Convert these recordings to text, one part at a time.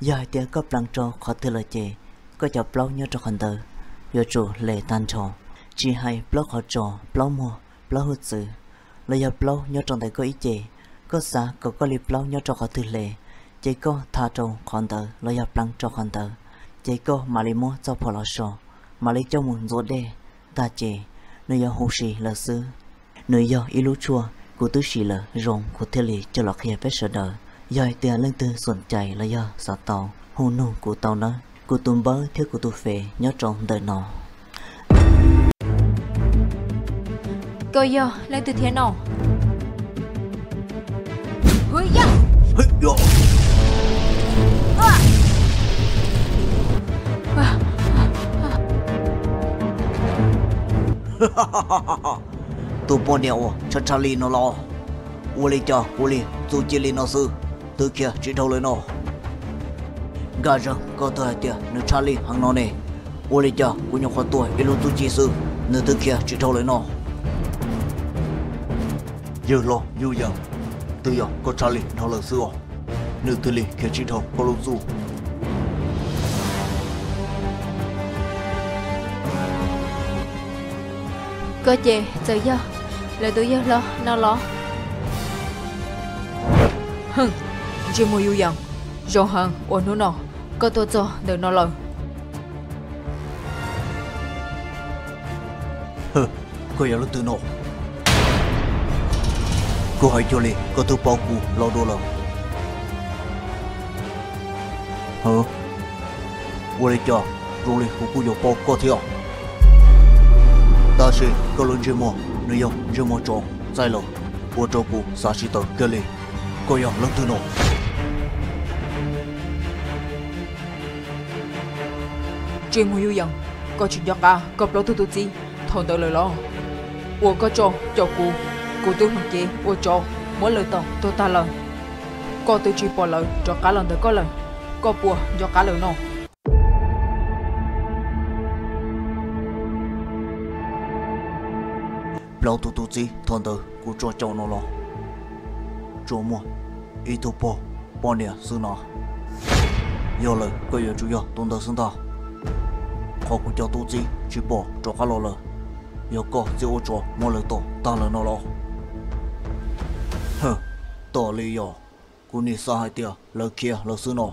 Yog hais tias koj pleev rau qhov twg lawm ces koj cov plaub nyob rau qhov ntawd yuav tsum hle tag nrho, tsis hais plaub qhov tsos, plaub muag, plaub hwj txwv, los yog plaub nyob rau ntawm koj ib ce. Koj xav kom koj li plaub nyob rau qhov twg hle, ces koj tha rau qhov ntawd los yog pleev rau qhov ntawd, ces koj mam li muab txoj phuam los so, mam li coj mus ntxuav dej tag ces nws yuav huv si lawm xwb. Nws yog ib lub tshuaj kuv twb sim lawm zoo kuv thiaj li coj los qhia peb sawv daws. Yog hais tias leej twg xom cais los yog xav tau, hu nug kuv tau nawb. Kuv tus npawb thiab kuv tus fev nyob rau ntawm no. Koj yog leej twg thiab no? Tus poj niam uas tshaj tshaj li no los, ua li cas kuv li txuj ci li no xwb twb khiav tsis dhau lawm no? Nkaj Zeeg, koj twb hais tias nws tshaj li heev no ne, ua li cas kuv nyuam qhuav tuaj ib lub txuj ci xwb nws twb khiav tsis dhau lawm no? Yawg hlob Yuj Yees, twb yog koj tshaj li dhau lawm xwb os, nws thiaj li khiav tsis dhau koj lub txuj. Koj ces txawm yog lawv tus yawg hlob no los? Hwm, ntsej muag Yuj Yees, zoo heev uas hnub no koj tuaj txog ntawm no lawm. Koj yog leej twg no? Koj hais cuag li koj twb paub kuv los dua lawm. Hwm, ua li cas zoo li kuv kuj yuav paub koj thiab. Tab sis koj lub ntsej muag nws yog ntsej muag tsov txaij lawm, ua rau kuv xav tsis tawm kiag li. Koj yog leej twg no? Ntsej muag Yuj Yees, koj tsis nco qab koj plaub tug tub txib thaum ntawd lawm los? Uas koj tso caum kuv, kuv twb hloov cev ua tsov muab lawv tom tuag tag lawm. Koj twb tsis pom lawv rov qab los ntawm koj lawm, koj puas nco qab lawm no? Plaub tug tub txib thaum ntawd kuv tso caum no los tsuas muaj ib tug pog poj niam xwb no. Yog lawm koj yuav tsum yog tus ntawd xwb ntag. Qhov kuv cov tub txib tsis pom rov qab los lawm, yog koj txij ua tsov muab lawv tom tag lawm no los? Hwm, tos li yog kuv nim xav hais tias lawv khiav lawm xwb no,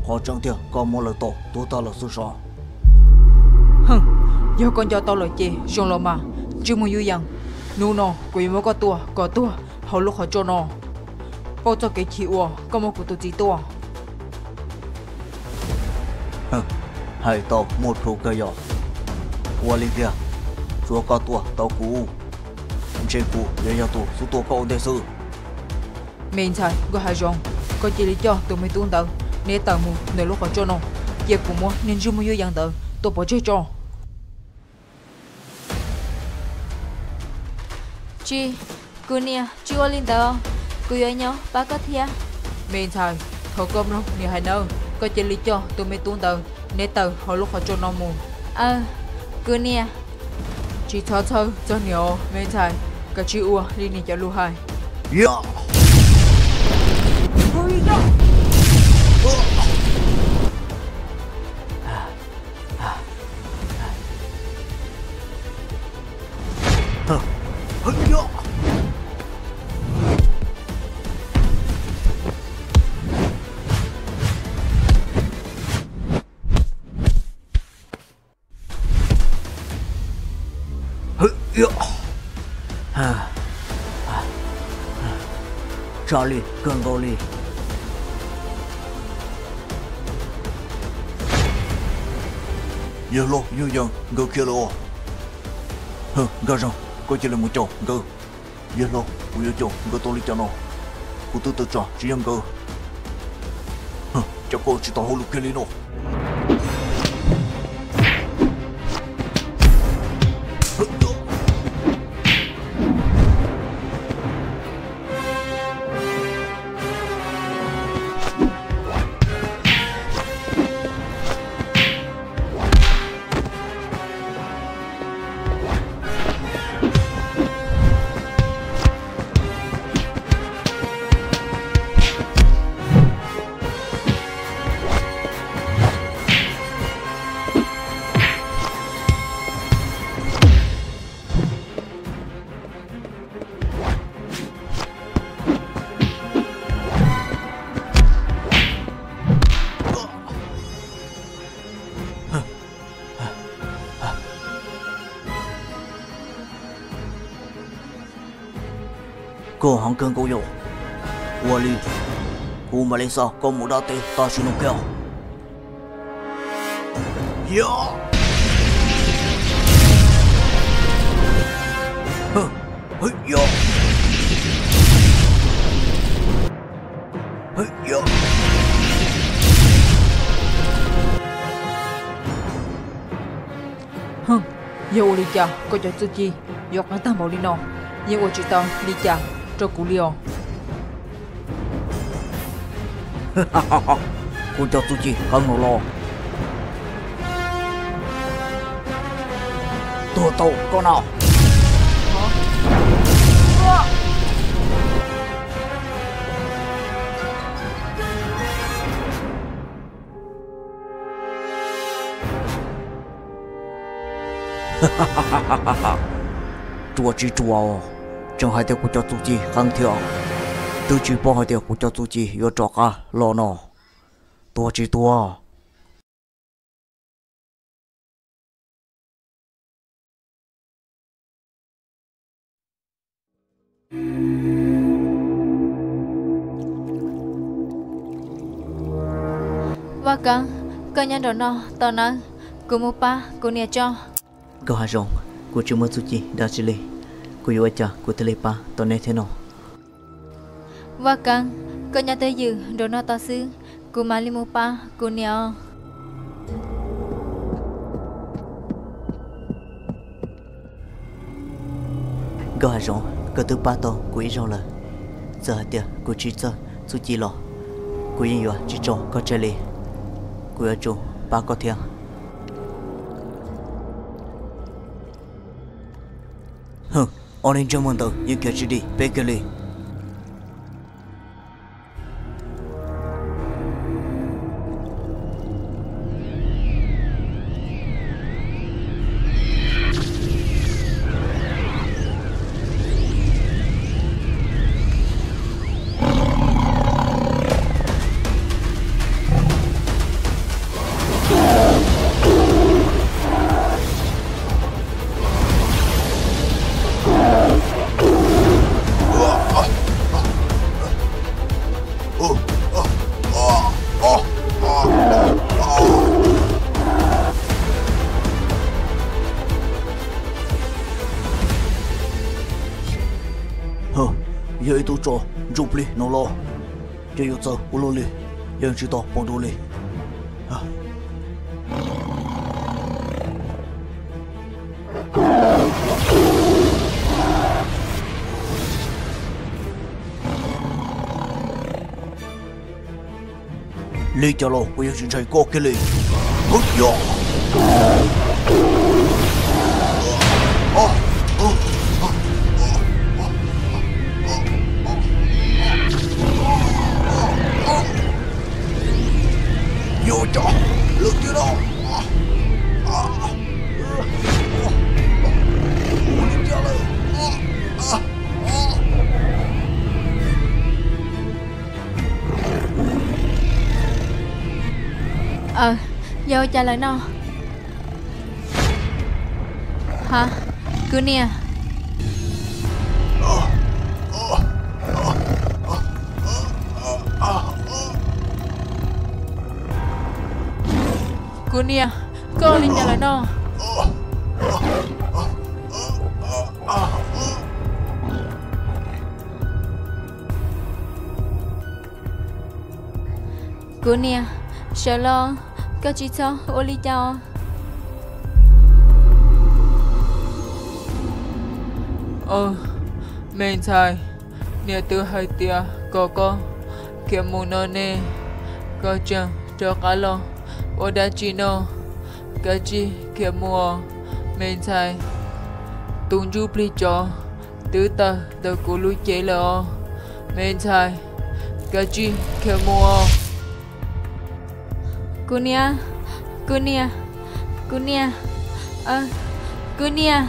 qhov tseeb tiag koj muab lawv tom tuag tag lawm xwb sav. Hwm, yog koj nco tau lawm ces zoo los mas, ntsej muag Yuj Yees, hnub no kuv yuav muab koj tua kom tuag hauv lub qhov tsua no, pauj txoj kev chim uas koj muab kuv tus txiv tua. Hais tau muaj plhus kawg yom. Ua li tiag, tsuav koj tua tau kuv, ntshe kuv yuav yog tus xub tua koj ua ntej xwb. Me ntxhais Nkauj Hav Zoov, koj cia li coj tus me tub ntawd neb tawm mus ntawm lub qhov tsua no, cia kuv muab niag ntsej muag Yuj Yees ntawd tua pov tseg tso. Tsis, kuv niam, tsis ua li ntawd, kuv yuav nyob pab koj thiab. Me ntxhais, thov koj mloog niam hais nawb, koj cia li coj tus me tub ntawd neb tawm hauv lub qhov tsua no mus. Aw, kuv niam. Tsis txhob txhawj txog niam os me ntxhais, kav tsij ua li niam cov lus hais. Tshaj li kawg nkaus li. Yawg hlob Yuj Yees, nkawd khiav lawm os. Nkaj Zeeg, koj cia li mus caum nkawd. Yawg hlob, kuv yuav caum nkawd tau li cas no? Kuv twb tawm tsam tsis yog nkawd. Cas koj tsis tau hauj lwm kiag li no? Koj heev kawg nkaus yom. Ua li, kuv mam li xa koj mus dab teb tam sim no kiag. Yog ua li cas koj cov txuj ci yuav qeeb tag npaum li no? Yeej ua tsis tau li cas rau kuv li os. Kuv cov txuj ci qeeb no los, tuag tau koj na. Ruam tsis ruam, tseem hais tias kuv cov txuj ci qeeb thiab, twb tsis paub hais tias kuv cov txuj ci yuav rov qab los no. Tuag tsis tuag? Vaj Keeb, koj nyob nraum no tos nawb, kuv mus pab kuv niam tso. Nkauj Hav Zoov, kuv tsis muaj txuj ci dab tsi li, kuv yuav ua cas kuv thiaj li pab tau neb thiab no? Vaj Keeb, koj nyob twj ywm nraum no tos xwb, kuv mam li mus pab kuv niam os. Nkauj Hav Zoov, koj twb pab tau kuv ib zaug lawm. Txawm hais tias kuv tsis txawj txuj ci los kuv yeej yuav tsis tso koj tseg li. Kuv yuav tsum pab koj thiab. Ob neeg ntsej muag ntawd yeej khiav tsis dim peb kiag li. Yog ib tug tsov ntsuj plig no los, ces yuav txawv ua luaj li, yeej tsis tau pom dua li. Li cas los kuv yeej tsis ntshai koj kiag li. Yog cas lawm tiag no? Ua li cas lawm? Aw, yog ua cas lawm no? Ha, kuv niam. Kuv niam, koj ua li cas lawm no? Kuv niam, sawv los, koj tsis txhob ua li cas os. Me ntxhais, niam twb hais tias kom koj khiav mus no ne, koj tseem rov qab los ua dab tsi no? Kav tsij khiav mus os, me ntxhais. Tus ntsuj plig tsov twb tawm ntawm kuv lub cev lawm os, me ntxhais. Kav tsij khiav mus os. Kuv niam, kuv niam, kuv niam, kuv niam.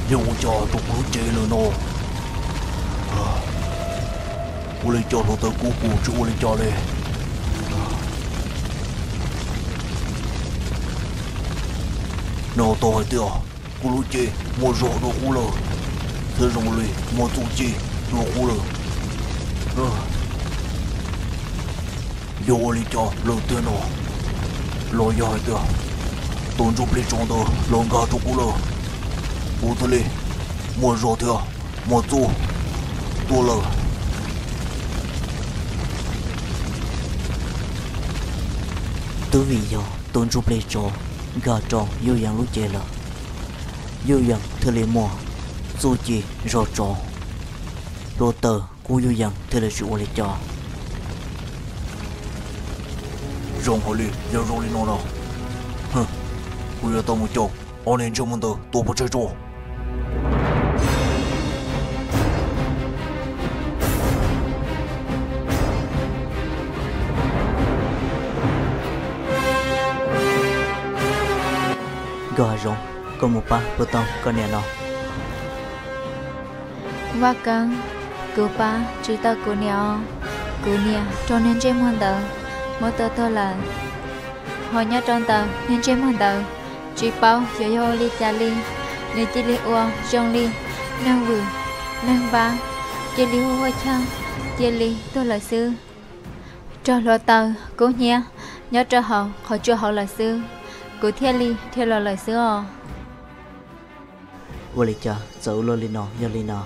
Yog ua cas rau kuv lub cev lawm no? Ua li cas hluav taws kub kuv tsis ua li cas li? Nws tau hais tias kuv lub cev muaj zog dua qub lawm, thiab zoo li muaj txuj ci dua qub lawm. Yog ua li cas lawm tiag no? Los yog hais tias tus ntsuj plig tsov ntawd los nkag rau kuv lawm, kuv thiaj li muaj zog thiab muaj txuj tuaj lawm. Twb vim yog tus ntsuj plig tsov nkag rau Yuj Yees lub cev lawm, Yuj Yees thiaj li muaj txuj ci zog tsov, hluav taws kub Yuj Yees thiaj li tsis ua li cas. Zoo hauj li yog zoo li no no, kuv yuav tau mus caum ob niag ntsej muag ntawd tua pov tseg tso. Nkauj Hav Zoov, koj mus pab puas tau koj niam no? Vaj Keeb, kuv pab tsis tau kuv niam os. Kuv niam raug niag ntsej muag ntawd muab tua tuag lawm. Ho nyob rau ntawm niag ntsej muag ntawd, tsis paub xyov yog ua li cas li, nws cia li ua zoo li neeg vwm neeg npab, cia li hu huaj chaj, cia li tuag lawm xwb. Raug hluav taws kub hnyiab nyob rau hauv qhov tsua hauv lawm xwb, kuv thiaj li dhia los lawm xwb os. Ua li cas txawm ua luaj li no yog li no?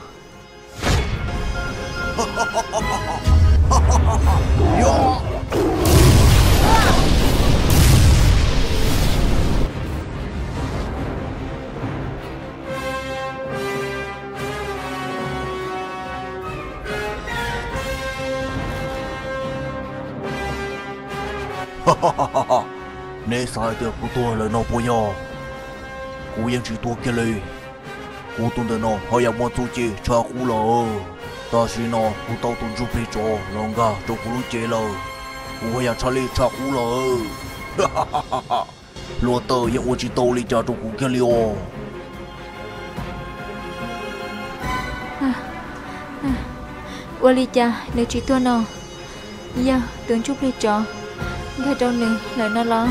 Neb xav hais tias kuv tuag lawm no puas yog? Kuv yeej tsis tuag kiag li. Kuv tus ntawm no ho yam muaj txuj ci tshaj qub lawm. Tam sim no kuv tau tus ntsuj plig tsov los nkag rau kuv lub cev lawm. Kuv ho yam tshaj li tshaj qub lawm. Hluav taws yeej ua tsis tau li cas rau kuv kiag li os. Ua li cas nws tsis tuag no? Yog tus ntsuj plig tsov nkag rau nws lawm no los?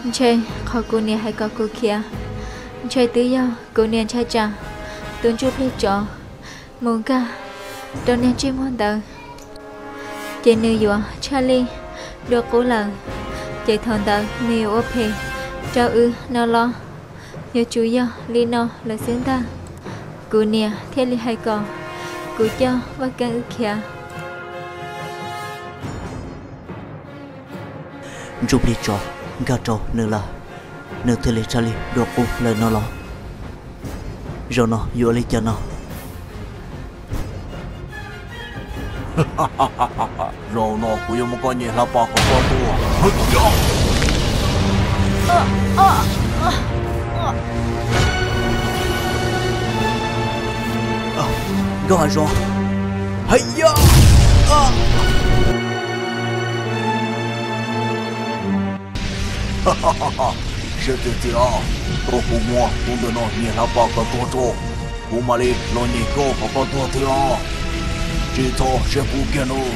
Ntshe qhov kuv niam hais kom kuv khiav, ntshe twb yog kuv niam ntshai tsam tus ntsuj plig tsov mus nkag rau niag ntsej muag ntawd, ces nws yuav tshaj li dua qub lawm. Ces thaum ntawd nws yuav ua phem rau wb no los? Yuav tsum yog li no lawm xwb ntag, kuv niam thiaj li hais kom kuv coj Vaj Keeb wb khiav. Ntsuj plig tsov nkag rau nws lawm, nws thiaj li tshaj li dua qub lawm no los? Zaum no yuav ua li cas no? Zaum no kuv yuav muab koj nyem hlab pas kom koj tuag. Nkauj Hav Zoov, hais yog! Siab txias txias, tau kuv muab tus ntawm no nyem hlab pas kom tuag tso, kuv mam li los nyem koj kom koj tuag thiab. Tsis txhob siab kub kiag nawb.